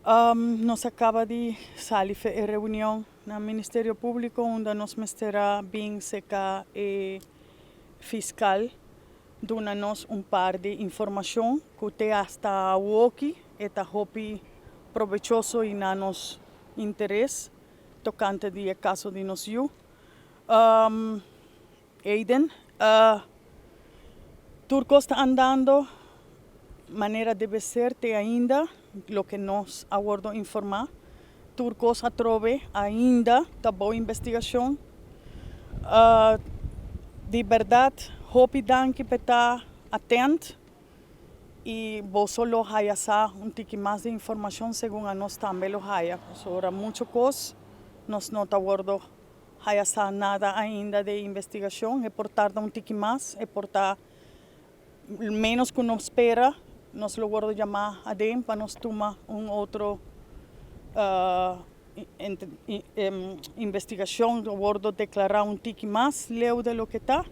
Nos a caba di sali fe e reunion na Ministerio Publico unda nos mester a bin seca e fiscal duna nos un par di informacion cu te hasta awoki e ta hopi probechoso y na nos interes tocante di e caso di nos yu. Aiden, Tur cos ta andando manera debe ser te ainda, loke nos a wordo informa. Tur cos atrobe ainda ta bou investigacion. Di berdad hopi danki p'e ta atent y boso lo haya sa un tiki mas di informacion segun anos tambe lo haya. Pasobra mucho cos nos no ta wordo Haya sa nada ainda de investigacion, e por tarda un tiki mas, e por ta menos cu nos spera, nos lo wordo yama aden pa nos tuma un otro investigacion, lo wordo declara un tiki mas leu de loke ta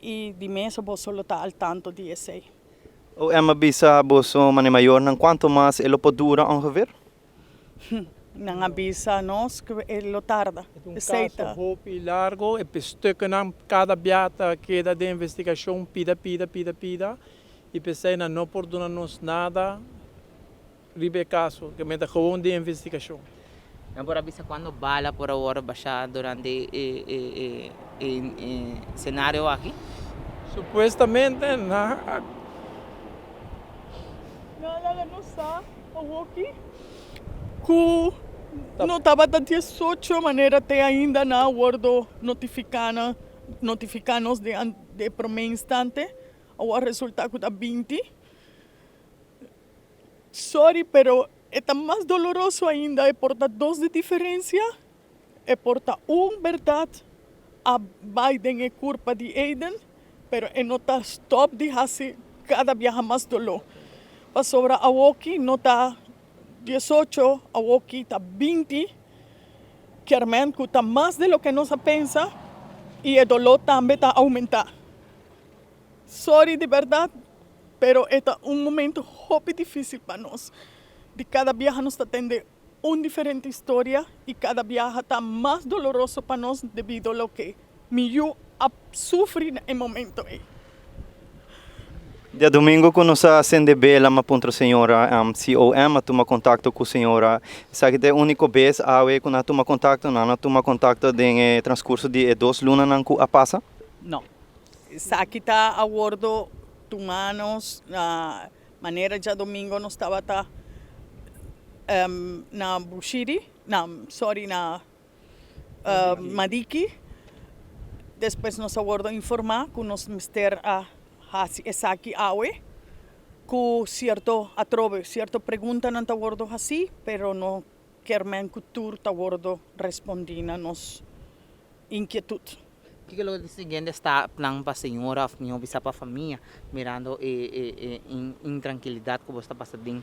y di mes boso lo ta al tanto di esey. OM a bisa boso mane mayornan cuanto mas e lo por dura ongeveer? Nan a bisa nos ku e lo tarda. E ta un kaso hopi largo, e stuknan kada bia ta keda den investigashon pida pida pida pida i p'esei nan no por duna nos nada riba e kaso, ke men ta gewoon den investigashon. Nan por a bisa kuando bala por a wòrdu bashá durante e senario aki? Supuestamente nan a. Nan a laga nos sa. Awoki ku no tabata 18 manera te ainda nan a wordo notifiká nan notifiká nos den an den e promé instante awor a resultá ku ta 20. Sorry pero e ta mas doloroso ainda e por ta dos di diferensia e por ta un bèrdat a bai den e kurpa di Aiden, pero e no ta stòp di hasi kada biaha mas doló. Pasobra awoki no ta 18, awoki ta 20, kier men ku ta mas di loke nos a pensa i e doló tambe ta oumentá. Sorry di bèrdat, pero e ta un momento hopi difísil pa nos. Di kada biaha nos ta tende un diferente historia y cada biaha ta mas doloroso pa nos debido loke mi yu a sufri na e momento ey. Diadomingo cu nos a cende bela m'a puntra señora si OM a tuma contacto cu señora. Esaki ta e unico bes awe cu nan a tuma contacto? Nan a tuma contacto den e transcurso di e dos lunanan cu a pasa? No. Esaki ta a wordo tuma nos na Manera djadomingo nos tabata na Bushiri, na sorry na Madiki, despues nos a wordo informa ku nos mester a hasi esaki awe, ku sierto atrobe sierto preguntanan ta wordo hasi, pero no kier men ku tur ta wordo respondi na nos inkietut. Kiko lo ta siguiente stapnan pa señora of mihó bisa pa famia mirando e e intrankilidat ku bo sta pasa den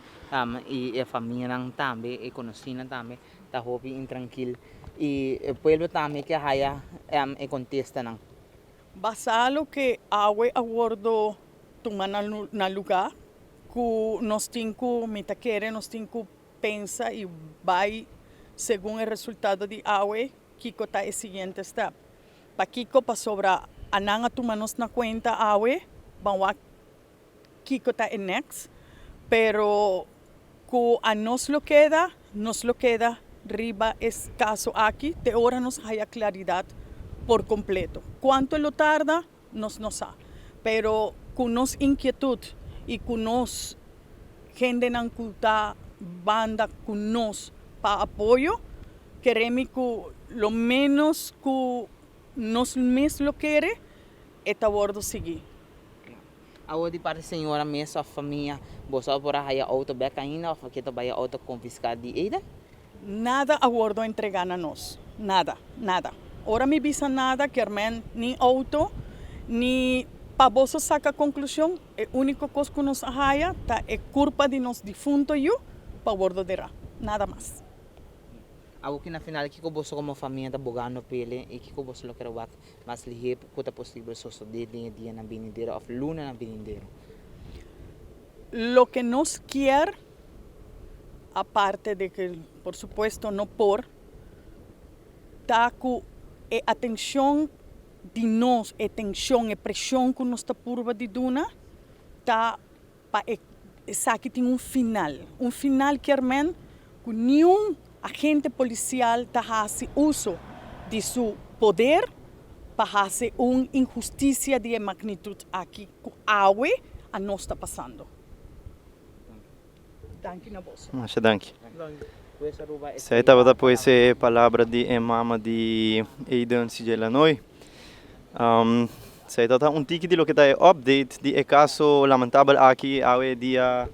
i e famianan tambe e konosínan tambe ta hopi intrankil i e pueblo tambe ke haya e kontestanan. Basá loke awe a wordo tuma na lugá ku nos tin ku mi ta kere nos tin ku pensa i bai segun e resultado di awe Kiko ta e siguiente step? Pakiko? Pasobra a nan a tuma nos na kuenta awe, ban wak kiko ta e next, pero ku a nos lo keda, nos lo keda riba e kaso aki te ora nos haya klaridat por kompleto. Kuantu lo tarda, nos no sa. Pero ku nos inkietut i ku nos hendenan ku ta banda ku nos pa apoyo, keremi ku lo ménos ku nos mes lo kere, e ta wòrdu sigui. Awor di parti señora mes òf famia, boso a por a haya outo bèk ainda òf ke ta bai e outo konfiská di Aiden? Nada a wordo entrega na nos. Nada, nada. Ora mi bisa nada, kier men ni auto, ni pa boso saca conclusion, e unico cos cu nos a haya ta e curpa di nos difunto yu pa wordo dera. Nada mas. Awor ki na final kiko boso como famia ta bogando pele y kiko boso lo kere wak mas lihe cu ta posibel sosode den e dianan binidero of lunanan binidero? Loke nos kier. Aparte di ku, por supuesto, no por, ta ku e atenshon di nos, e tenshon, e preshon ku nos ta purba di duna, ta pa esaki tin un final. Un final ke men ku ningun agente polisial ta hasi uso di su poder pa hasi un inhustisia di magnitut aki ku awe a nos ta pasando. Danki na boso. Masha danki. Esei tabata pues e palabra di e mama di Aiden CJ Lanoy. Esei tabata un tiki di loke ta e update di e kaso lamentabel aki awe dia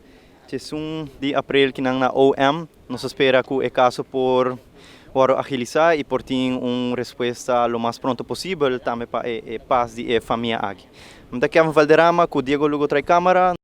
11 di aprel kinan na OM. Nos ta spera ku e kaso por wòrdu agilisá i por tin un respuesta lo mas pronto posibel tambe pa e, e pas di e famia aki. Mi ta Kevin Valderrama ku Diego Lugo tras kámara.